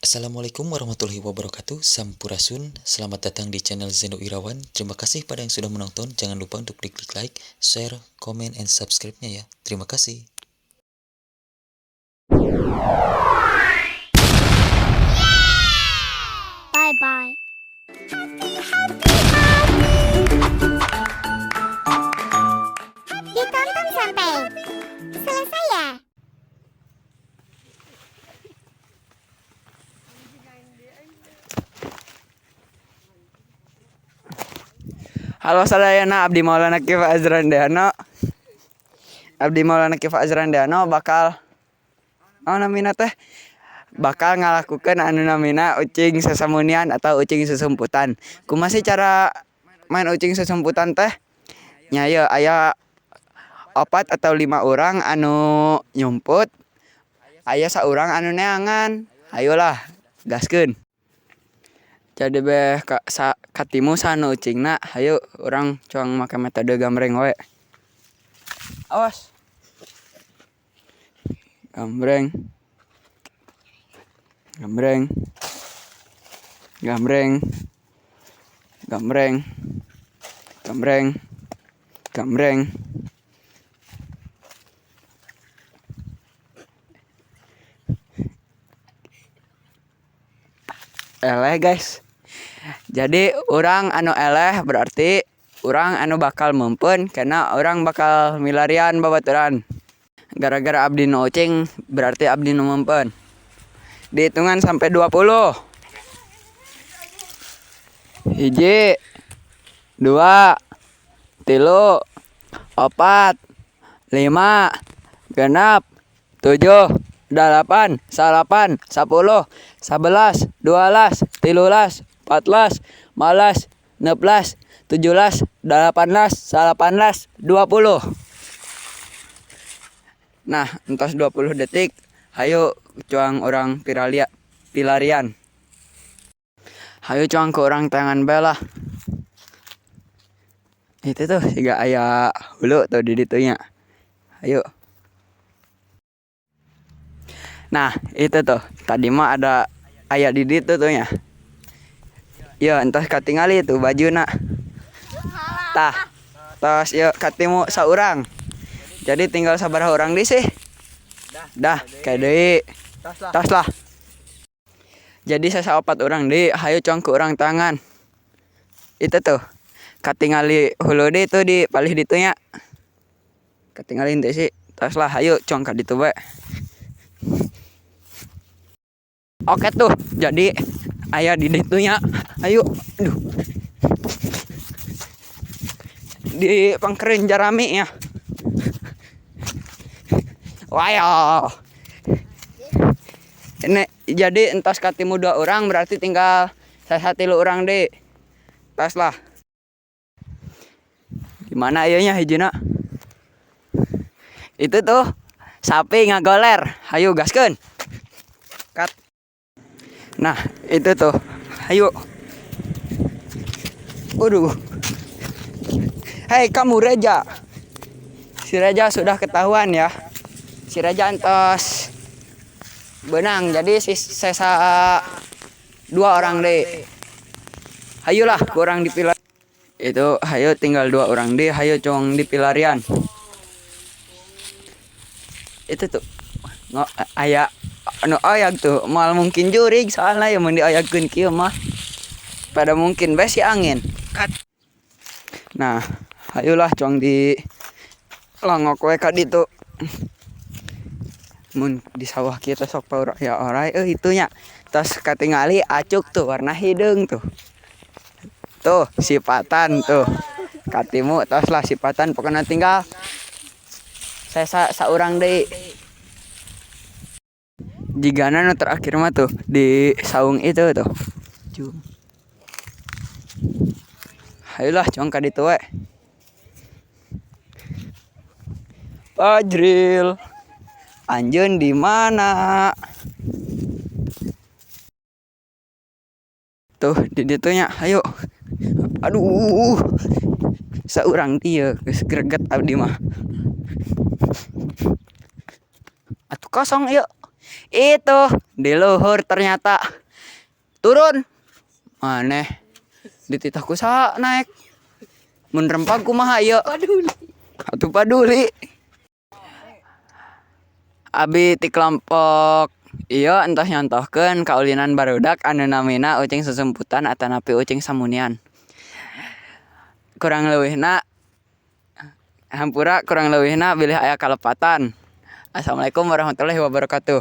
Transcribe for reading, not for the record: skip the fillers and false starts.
Assalamualaikum warahmatullahi wabarakatuh. Sampurasun. Selamat datang di channel Zeno Irawan. Terima kasih pada yang sudah menonton. Jangan lupa untuk diklik like, share, comment, and subscribe-nya ya. Terima kasih. Bye bye. Ditonton sampai selesai ya. Halo sadayana, Abdi Maulana Kifa Azrandiano. Abdi Maulana Kifa Azrandiano bakal, oh, namina teh bakal ngalakukeun anu namina ucing sasamunian atau ucing susumputan. Kumaha sih cara main ucing susumputan teh? Nya ieu aya opat atau lima orang anu nyumput, aya saurang anu neangan. Ayolah, gaskeun. Jadi beh ka, sa, katimu sanu ucingna, hayu urang cuang make metode gambreng we. Awas. Gambreng. Gambreng. Gambreng. Gambreng. Gambreng. Gambreng. Eleh, guys. Jadi urang anu eleh berarti urang anu bakal mempen karena urang bakal milarian babaturan. Gara-gara abdi nu ucing berarti abdi nu mempen. Dihitungan sampai 20. 1, 2, 3, 4, 5, 6, 7, 8, 9, 10, 11, 12, 13, 14, 15, 16, 17, 18, 19, 20. Nah, entos 20 detik, hayu cuang urang piralia, pilarian. Hayu cuang ke urang tangan bela. Itu tuh siga aya hulu tuh di ditunya. Ayo. Nah, itu tuh. Tadi mah ada aya di ditu tuh nya. Ya, entos katingali itu bajuna. Tah. Tos yuk katimu saurang. Jadi tinggal sabaraha orang di sih. Dah, kayak deui. Tos lah. Jadi sesa opat orang di, hayu cuang ke urang tangan. Itu tuh. Katingali hulu di itu di palih ditunya. Katingali henteu sih. Tos lah, hayu cuang ka ditu bae. Oke tuh, jadi aya di ditunya. Ayo, aduh. Di pangkerin jarami ya. Wayo. Ini jadi entos katimu 2 orang berarti tinggal sesa 3 orang deh. Tos lah. Di mana ieu nya hijina? Itu tuh sapi ngagoler. Hayu gaskeun. Cut. Nah, itu tuh. Hayu. Waduh. Hei kamu Reja. Si Reja sudah ketahuan ya. Si Reja entos benang. Jadi si sesa 2 orang deh. Hayulah kurang di pilar. Itu hayu tinggal 2 orang deh. Hayu cong di pilarian. Itu tuh. Ngo, aya anu oyak tuh mal mungkin jurig soalnya ya mun dioyagkeun kieu mah pada mungkin bae si angin. Cut. Nah, hayulah cuang di langok we ka ditu. Mun di sawah kita sok paur ya orai itunya. Tos katingali acuk tuh warna hideung tuh. Tuh sipatan tuh. Katimu tos lah sipatan pokoknya tinggal sesa saurang deui. Jigana nu terakhir mah tuh di saung itu tuh. Cung. Ayolah cuang ka ditu we. Fajril. Anjeun di mana? Tuh di ditunya, ayo. Aduh. Saurang dieu geus greget abdi mah. Atuh kosong ieu. Itu di luhur ternyata turun. Maneh dititah ku saha naek? Mun rempag kumaha ieu? Paduli. Atuh paduli. Abi ti kelompok ieu entos nyontohkeun kaulinan barudak anu namina ucing susumputan atanapi ucing samunian. Kurang leuwihna hampura, kurang leuwihna bilih aya kalepatan. Assalamualaikum warahmatullahi wabarakatuh.